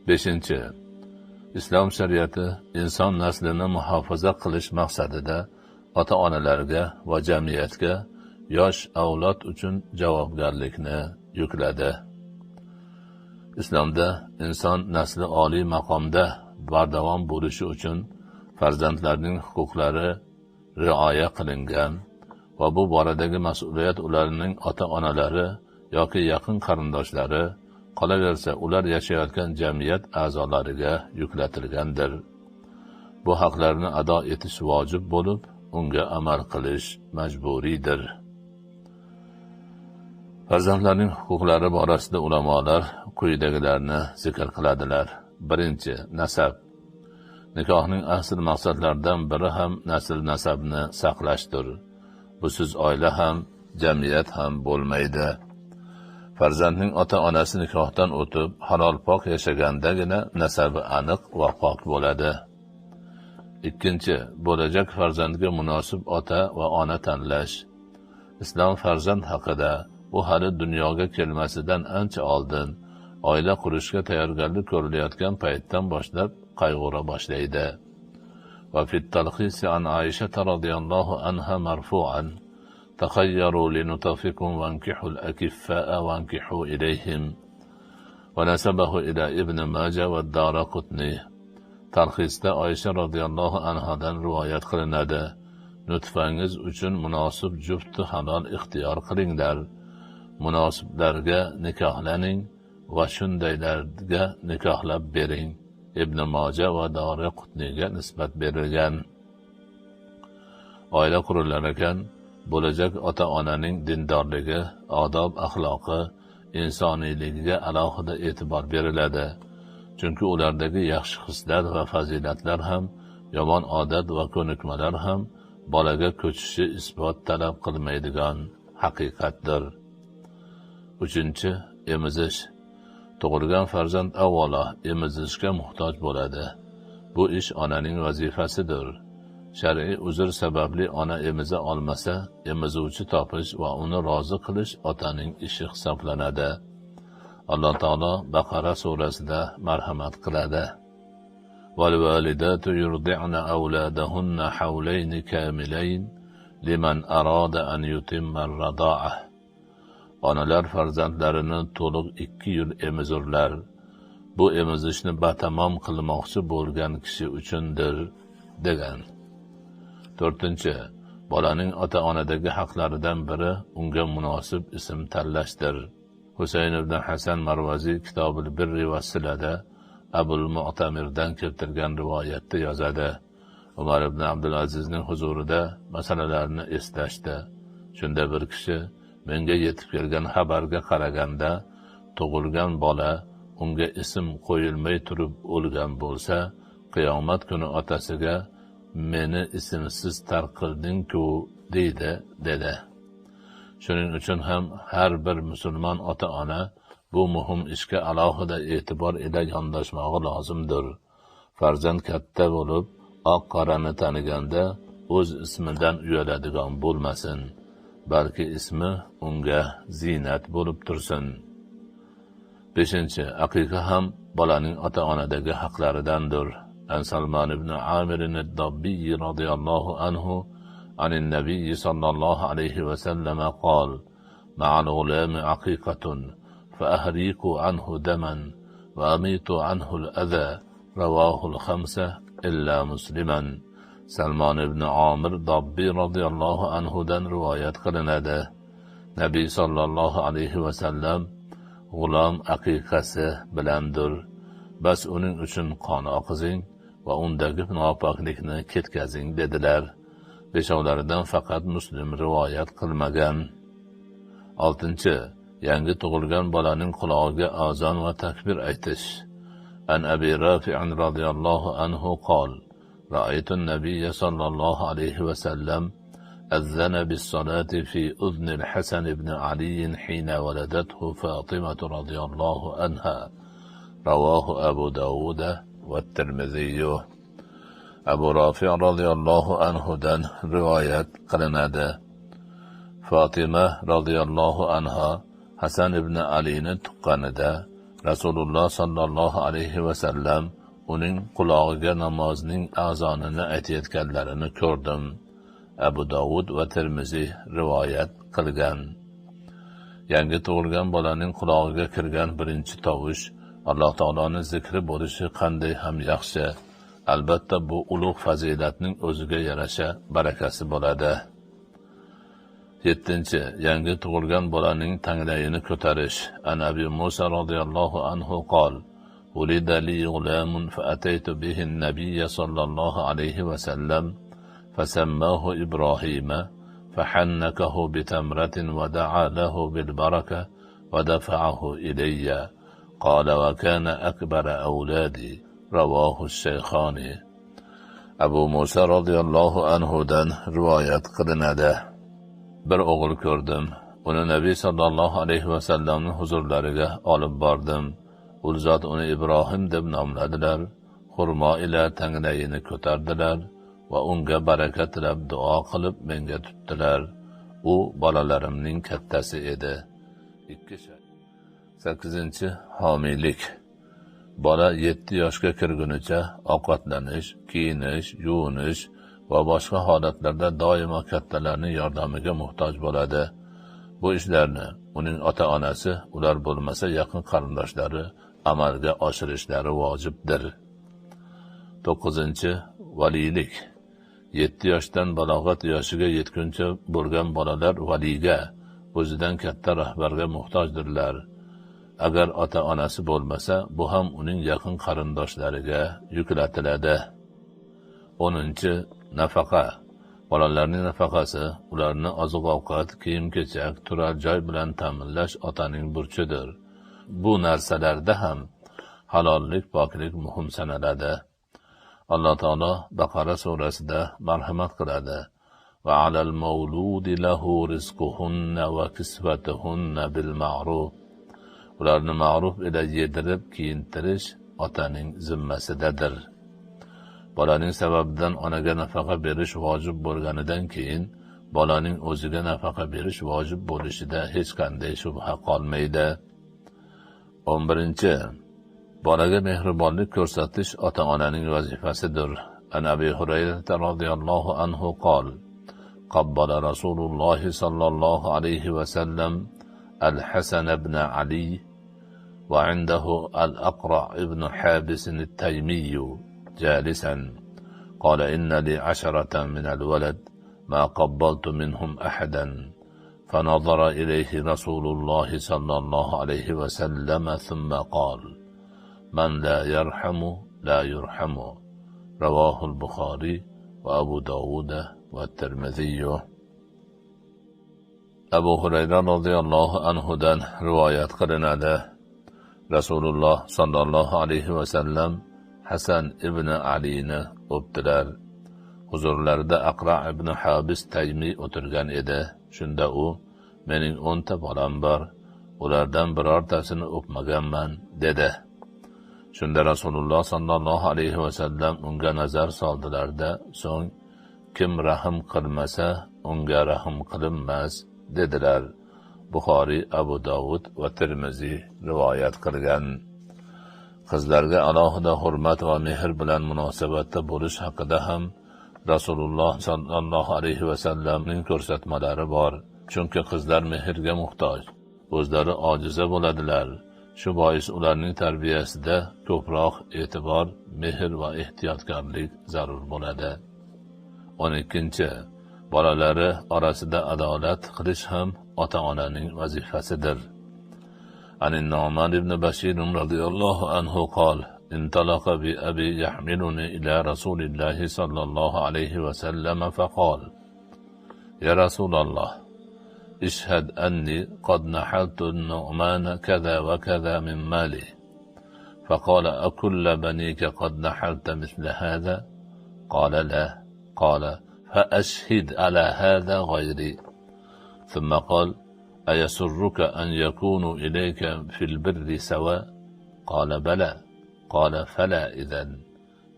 Beshinchi, islom shariati inson naslini muhofaza qilish maqsadida ota-onalarga va jamiyatga yosh avlod uchun javobgarlikni yukladi. Islomda inson nasli oliy maqomda bardavom bo'lishi uchun farzandlarning huquqlari rioya qilingan va bu boradagi mas'uliyat ularning ota-onalari yoki yaqin qarindoshlari, qolaversa ular yashayotgan jamiyat a'zolariga yuklatilgandir. Bu haqlarni ado etish vojib bo'lib, unga amal qilish majburiydir. Farzandlarning huquqlari borasida ulamolar quyidagilarni zikr qiladilar. Birinchi, nasab. Nikohning asl maqsadlaridan biri ham nasl nasabni saqlashdir. Busiz oila ham, jamiyat ham bo'lmaydi. Farzandning ota-onasi nikohdan o'tib, halol pok yashagandagina nasabi aniq va pok bo'ladi. Ikkinchi, bo'lajak farzandga munosib ota va ona tanlash. Islom farzand haqida u hali dunyoga kelmasidan ancha oldin, oila qurishga tayyorgarlik ko'rilayotgan paytdan boshlab qayg'ura boshlaydi. Va fi talxisi an Aisha radhiyallohu anha marfu'an takhayyaru linutafikum wankihul akiffa'a wankihu ilayhim va nasabahu ila Ibn Majah va Daraqutni. Talxisda Oysha radhiyallohu anhadan rivoyat qilinadi. Nutfangiz uchun munosib jufti halol ixtiyor qilinglar. Munosiblarga nikohlaning va shundaylarga nikohlab bering. Ibn Moja va Daraqutniga nisbat berilgan. Oila qurilar ekan, bo'lajak ota-onaning dindorligi, odob axloqi, insoniyligiga alohida e'tibor beriladi. Chunki ulardagi yaxshi hislar va fazilatlar ham, yomon odat va ko'nikmalar ham bolaga ko'chishi isbot talab qilmaydigan haqiqatdir. Uchinchi, emizish. Tug'ilgan farzand avvalo emizishga muhtoj bo'ladi. Bu ish onaning vazifasidir. Shar'iy uzr sababli ona emiza olmasa, emizuvchi topish va uni rozi qilish otaning ishi hisoblanadi. Alloh taolo Baqara surasida marhamat qiladi. Val validatu yurdi'na awladahunna hawlayn kamilayn liman arada an yutimma ar-rada'ah. Onalar farzandlarini to'liq 2 yil emizurlar. Bu emizishni batamom qilmoqchi bo'lgan kishi uchundir, degan. To'rtinchi, bolaning ota-onadagi haqlaridan biri unga munosib ism tanlashdir. Husayn ibn Hasan Marvaziy Kitobul Birri va Silada Abul Mu'tamirdan keltirgan rivoyatda yozadi. Umar ibn Abdulazizning huzurida masalalarni eslashdi. Shunda bir kishi menga yetib kelgan xabarga qaraganda tug'ilgan bola unga ism qo'yilmay turib o'lgan bo'lsa, qiyomat kuni otasiga meni ismsiz tark qilding-ku deydi, dedi. Shuning uchun ham har bir musulmon ota-ona bu muhim ishga alohida e'tibor ila yondoshmog'i lozimdir. Farzand katta bo'lib, oq-qorani taniganda o'z ismidan uyaladigan bo'lmasin, balki ismi unga ziynat bo'lib tursin. Beshinchi, aqiqa ham bolaning ota-onadagi haqlaridandir. An Salman ibn Amir ad-Dabbiy radhiyallohu anhu عن النبي صلى الله عليه وسلم قال: مع الغلام عقيقة فأهريقوا عنه دما وأميتوا عنه الأذى. رواه الخمسة إلا مسلما. Salmon ibn Amir Dabbiy radhiyallohu anhudan rivoyat qilinadi. Nabiy sallallohu alayhi va sallam g'ulom aqiqasi bilandir. Bas uning uchun qon oqizing va undagi nopoklikni ketkazing, dedilar. Beshovlaridan faqat Muslim rivoyat qilmagan. Oltinchi, yangi tug'ilgan bolaning qulog'iga azon va takbir aytish. An Abi Rafi' radhiyallohu anhu qol: رأيت النبي صلى الله عليه وسلم أذن بالصلاة في أذن الحسن بن علي حين ولدته فاطمة رضي الله عنها. رواه أبو داود والترمذي. Abu Rafi' radhiyallohu anhudan rivoyat qilinadi. Fatima radhiyallohu anha Hasan ibn Alini tuqqanida Rasululloh sollallohu alayhi vasallam uning qulog'iga namozning azonini aytayotganlarini ko'rdim. Abu Dovud va Termiziy rivoyat qilgan. Yangi tug'ilgan bolaning qulog'iga kirgan birinchi tovush Alloh taoloning zikri bo'lishi qanday ham yaxshi. Albatta bu ulug' fazilatning o'ziga yarasha barakasi bo'ladi. 7. Yangi tug'ilgan bolaning tanglayini ko'tarish. An Abi Musa radhiyallohu anhu qol: "Ulida li g'ulamun fa ataytu bihi an-nabiyya sallallohu alayhi va sallam fasammahu Ibrohima fahannakahu bitamratin wa da'a lahu bil baraka wa dafa'ahu ilayya. Qala wa kana akbara awladi." Rawahu ash-Shaykhani. Abu Musa radhiyallohu anhu dan rivoyat qilinadi. Bir o'g'il ko'rdim. Uni Nabiy sallallohu alayhi va sallamning huzurlariga olib bordim. U zot uni Ibrohim deb nomladilar. Xurmo ila tanglayini ko'tardilar va unga baraka tilab duo qilib menga tutdilar. U bolalarimning kattasi edi. 8. Homiylik. Bola 7 yoshga kirgunicha ovqatlanish, kiyinish, yuvinish va boshqa holatlarda doimo kattalarning yordamiga muhtoj bo'ladi. Bu ishlarni uning ota-onasi, ular bo'lmasa yaqin qarindoshlari amalga oshirishlari vojibdir. 9. Valiylik. 7 yoshdan balog'at yoshiga yetguncha bo'lgan bolalar valiyga, o'zidan katta rahbarga muhtojdirlar. Agar ota-onasi bo'lmasa, bu ham uning yaqin qarindoshlariga yuklatiladi. 10. Nafaqa. Bolalarning nafaqasi, ularni oziq-ovqat, kiyim-kechak, turar joy bilan ta'minlash otaning burchidir. Bu narsalarda ham halollik, poklik muhim sanaladi. Alloh taolo Baqara surasida marhamat qiladi. Va alal mavludi lahu rizquhunna va kisvatuhunna bil ma'ruf. Ularni ma'ruf ila yedirib kiyintirish otaning zimmasidadir. Bolaning sababidan onaga nafaqa berish vojib bo'lganidan keyin bolaning o'ziga nafaqa berish vojib bo'lishida hech qanday shubha qolmaydi. 11. Bolaga mehribonlik ko'rsatish ota-onaning vazifasidir. An Abi Hurayra radhiyallohu anhu qol: Qabbala Rasululloh sallallohu alayhi va sallam Al-Hasan ibn Ali va indahu Al-Aqra ibn Habis at-Taymiy جالسا قال: إن لي 10 من الولد ما قبلت منهم أحدا. فنظر إليه رسول الله صلى الله عليه وسلم ثم قال: من لا يرحم لا يرحم. رواه البخاري وأبو داود والترمذي. Abu Hurayra radhiyallohu anhudan rivoyat qilinadi. Rasululloh sallallohu alayhi va sallam Hasan ibn Alini o'pdilar. Huzurlarida Aqra ibn Habis Taymiy o'tirgan edi. Shunda u: "Mening 10 ta bolam bor, ulardan birortasini o'pmaganman", dedi. Shunda Rasululloh sallallohu alayhi va sallam unga nazar soldilar-da, so'ng: "Kim rahm qilmasa, unga rahm qilinmas", dedilar. Buxoriy, Abu Dovud va Termiziy rivoyat qilgan. Qizlarga alohida hurmat va mehr bilan munosabatda bo'lish haqida ham Rasululloh sallallohu alayhi va sallamning ko'rsatmalari bor. Chunki qizlar mehrga muhtoj, o'zlari ojiza bo'ladilar. Shu bois ularning tarbiyasida ko'proq e'tibor, mehr va ehtiyotkorlik zarur bo'ladi. 12. Bolalari orasida adolat qilish ham ota-onaning vazifasidir. عن النعمان بن بشير رضي الله عنه قال: انطلق بأبي يحملني إلى رسول الله صلى الله عليه وسلم فقال: يا رسول الله، اشهد أني قد نحلت النعمان كذا وكذا من مالي. فقال: أكل بنيك قد نحلت مثل هذا؟ قال: لا. قال: فأشهد على هذا غيري. ثم قال: أيسرك أن يكونوا إليك في البر سواء؟ قال: بلى. قال: فلا إذن.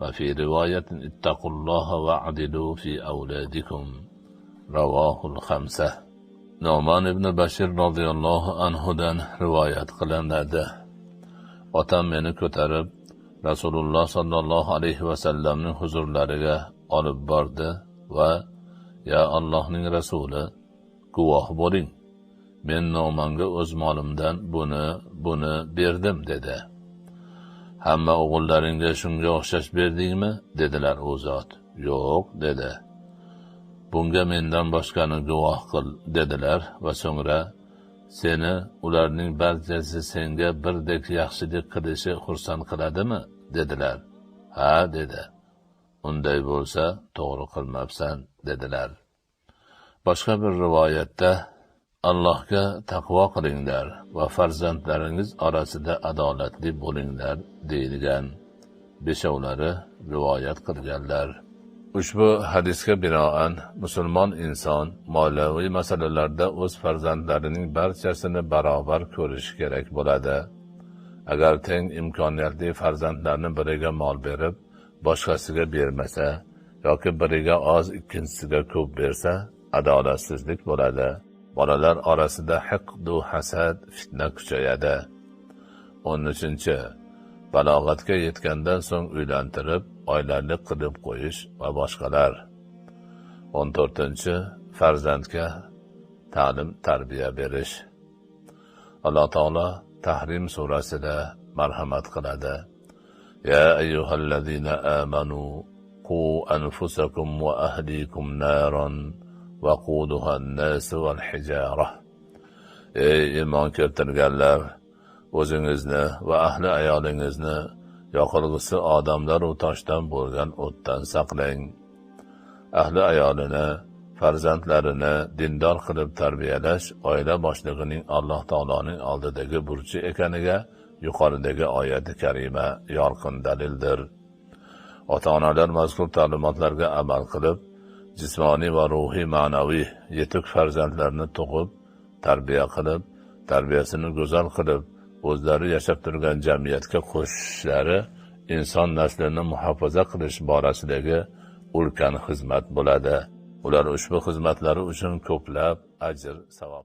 وفي رواية: اتقوا الله واعدلوا في أولادكم. رواه الخمسة. Nu'man ibn Bashir radhiyallohu anhudan rivoyat qilinadi. Otam meni ko'tarib Rasululloh sollallohu alayhi vasallamning huzurlariga olib bordi va "Ya Allohning rasuli, guvoh bo'ling, men No'monga o'z molimdan buni berdim" dedi. "Hamma o'g'illaringga shunga o'xshash berdingmi?" dedilar u zot. "Yo'q" dedi. "Bunga mendan boshqani guvoh qil" dedilar va so'ngra "Seni ularning barchasi senga birdek yaxshilik qilishi xursand qiladimi?" dedilar. "Ha" dedi. "Unday bo'lsa, to'g'ri qilmabsan" dedilar. Boshqa bir rivoyatda "Allohga taqvo qilinglar va farzandlaringiz orasida adolatli bo'linglar" deyilgan. Beshovlari rivoyat qilganlar. Ushbu hadisga binoan musulmon inson moliyaviy masalalarda o'z farzandlarining barchasini barobar ko'rishi kerak bo'ladi. Agar teng imkoniyatli farzandlarni biriga mol berib, boshqasiga bermasa yoki biriga oz, ikkinchisiga ko'p bersa, adolatsizlik bo'ladi. Bolalar orasida hiqdu hasad, fitna kuchayadi. 13. Balog'atga yetgandan so'ng uylantirib, oilali qilib qo'yish va boshqalar. 14. Farzandga ta'lim tarbiya berish. Alloh taolo Tahrim surasida marhamat qiladi. Ya ayyuhallazina amanu qu anfusakum va ahlikum naron va quduha an-nas wal hijara. Ey iymon keltirganlar, o'zingizni va ahli ayolingizni yoqilg'isi odamlar u toshdan bo'lgan o'tdan saqlang. Ahli ayolini, farzandlarini dindor qilib tarbiyalash oila boshlig'ining Alloh taoloning oldidagi burchi ekaniga yuqoridagi oyati karima yorqin dalildir. Ota-onalar mazkur ta'limotlarga amal qilib, jismoniy va ruhiy ma'naviy yetuk farzandlarni tug'ib, tarbiya qilib, tarbiyasini go'zal qilib, o'zlari yashab turgan jamiyatga qo'shishlari inson naslini muhofaza qilish borasidagi ulkan xizmat bo'ladi. Ular ushbu xizmatlari uchun ko'plab ajr savob